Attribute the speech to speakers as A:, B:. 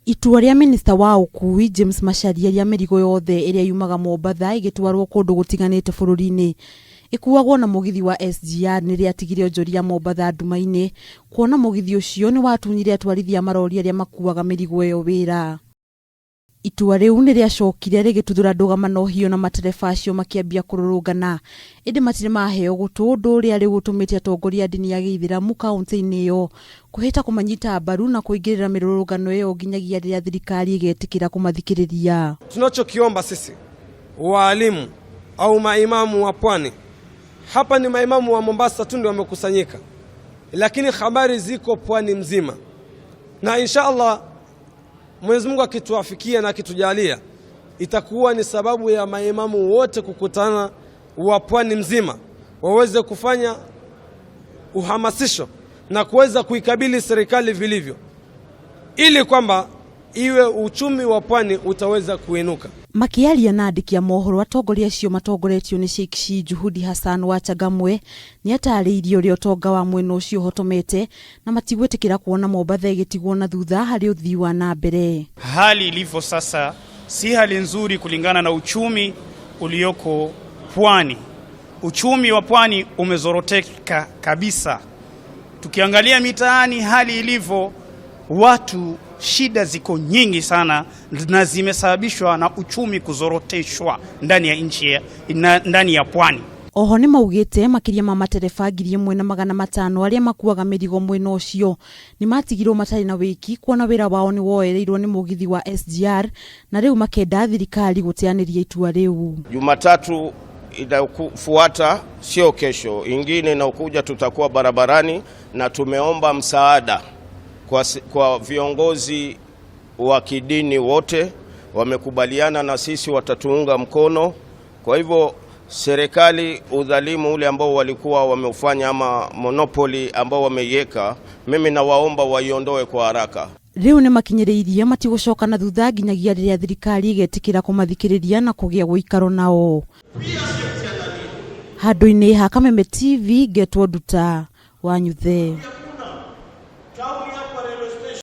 A: Itua rĩa minista wa ũkui James Macharia rĩa mĩrigo yothe ĩrĩa yumaga Mombatha ĩgĩtwarwo kũndũ gũtiganĩte bũrũri-inĩ ĩkuagwo na mũgithi wa SGR nĩ rĩatigire onjoria a Mombatha nduma-inĩ kuona mũgithi ũcio nĩ watunyire atwarithia a marori arĩa makuaga mĩrigo ĩyo wĩra. Itua rĩu nĩ rĩacokire rĩgĩtuthũra ndũgamano hiũ na matereba acio makĩambia kũrũrũngana ĩndĩ matirĩ maheo gũtũ ũndũ ũrĩa rĩu ũtũmĩte atongoria a ndini ya gĩithĩramu kaũntĩ-inĩ ĩyo kũhĩta kũmanyita mbaru na kũingĩrĩra mĩrũrũngano ĩyo nginyagia rĩrĩa thirikari ĩgetĩkĩra kũmathikĩrĩria.
B: Tunachokiomba sisi waalimu au maimamu wa pwani hapa, ni maimamu wa Mombasa tu ndio wamekusanyika, lakini habari ziko pwani mzima, na insha Allah Mwenyezi Mungu akituafikia na akitujalia, itakuwa ni sababu ya maimamu wote kukutana wa pwani mzima waweze kufanya uhamasisho na kuweza kuikabili serikali vilivyo, ili kwamba iwe uchumi wa pwani utaweza kuinuka.
A: Makĩaria na andĩki a mohoro, atongoria acio matongoretio nĩ Sheikh Shi Juhudi Hassan wa Changamwe nĩ atarĩirie ũrĩa ũtonga wa mwena ũcio ũhotomete na matigwĩtĩkĩra kuona Mombatha ĩgĩtigwo na thutha harĩ ũthii wa na mbere.
C: Hali ilivyo sasa si hali nzuri kulingana na uchumi ulioko pwani. Uchumi wa pwani umezoroteka kabisa. Tukiangalia mitaani hali ilivyo, watu shida ziko nyingi sana na zimesababishwa na uchumi kuzoroteshwa ndani ya nchi, ndani ya pwani.
A: Oho nĩ maugĩte makĩria ma matereba 1500 arĩa makuaga mĩrigo mwena ũcio nĩ matigirwo matarĩ na wĩki kuona wĩra wao nĩ woereirwo nĩ mũgithi wa SGR na rĩu makenda thirikari gũteanĩria itua rĩu.
D: Jumatatu inayofuata, sio kesho, ingine inayokuja, tutakuwa barabarani na tumeomba msaada kwa viongozi wa kidini wote wamekubaliana na sisi, watatuunga mkono. Kwa hivyo serikali, udhalimu ule ambao walikuwa wameufanya ama monopoly ambao wameiweka, mimi nawaomba waiondoe kwa haraka.
A: Rĩu nĩ makinyĩrĩirie matigũcoka na thutha nginyagia rĩrĩa thirikari ĩgetĩkĩra kũmathikĩrĩria na kũgĩa gũikaro nao. Handũ-inĩ ha Kameme TV, ngetwo Nduta wa Nyuthe.